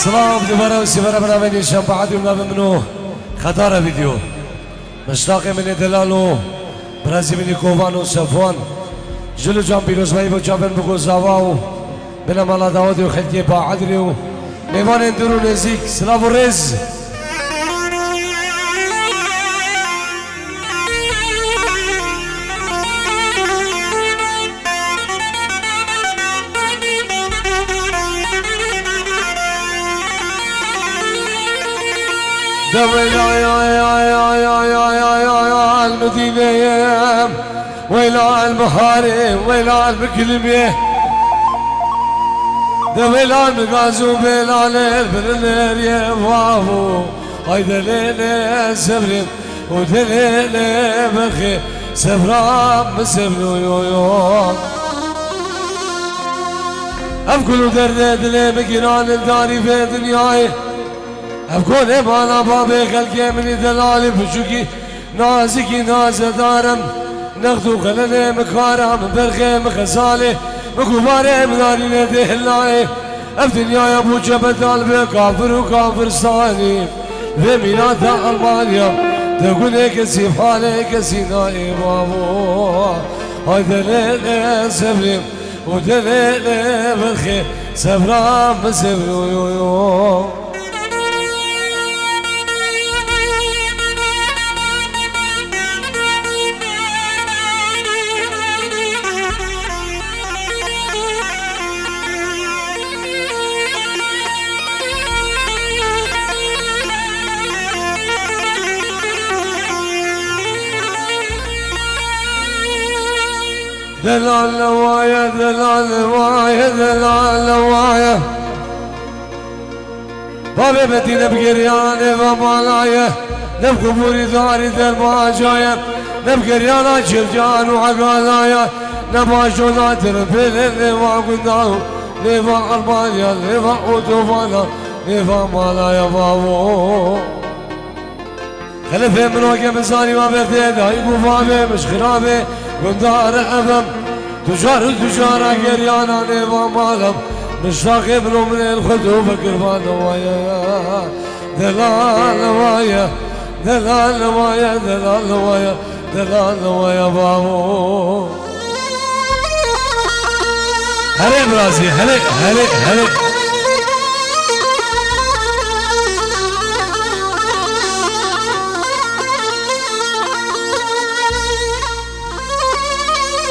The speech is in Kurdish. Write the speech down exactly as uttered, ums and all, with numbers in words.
Silav, dubare û sîvere min navê nîşan Bahdî û navê min û Xetara Vîdeo. Miştaqê min ê delal û birazî min ê Kovan û Sefwan. Jil û can pîrozbayî bo çavên biko zava û bine mala dawetê û xelkê Bahdî û mêvanên dûr û nêzîk. Silav û rêz. De weyla ya, ya, ya, ya, ya, ya, ya, ya, el Medîneyê, weyla el Biharê, weyla el Biklimê. De weyla el Gaz û Bêlalê, el Birinêriyê, vav û ay delêlê sebrê. û dilê lê bixê, sebra min sebro yo yo. Ev gul û derdê dilê min giran li darî vê dinyayê. Ev konê bala babê xelkê min î delalî biçûkî nazikî nazedarim. Nexd û xelenê min kara min berxê min xezalê. Min guvarê min darînê dê hillayê. Ev dinyaya bû çepedal bê kafir û kafirstanî. Vê mîrata Almanya de gunê kesî halê kesî nayê bavo. Hay delêlê sevrê û delêlê verxê, sevra min sevro yo yo. Delal lewaye, delal lewaye, delal lewaye. Bavê Metî ne bi geriyan êva mala ye, ne bi qubûrî darî dermaca ye, ne bi geriyana çircan û hegala ye, ne baş o nadir bêlê nêva gunda û nêva Almanya, nêva otobana, nêva mala ye bavo. Xelefê min o ke min zanî ma berdê dayik û bavê min ji xirabê gundar ev em. Ducar û ducara geriyana nêva malam. Miştaqê min û min ên xwe to vekir va newaye. Delal newaye. Delal newaye, delal newaye, delal newaye bavo. Hele birazî, hele, hele, hele.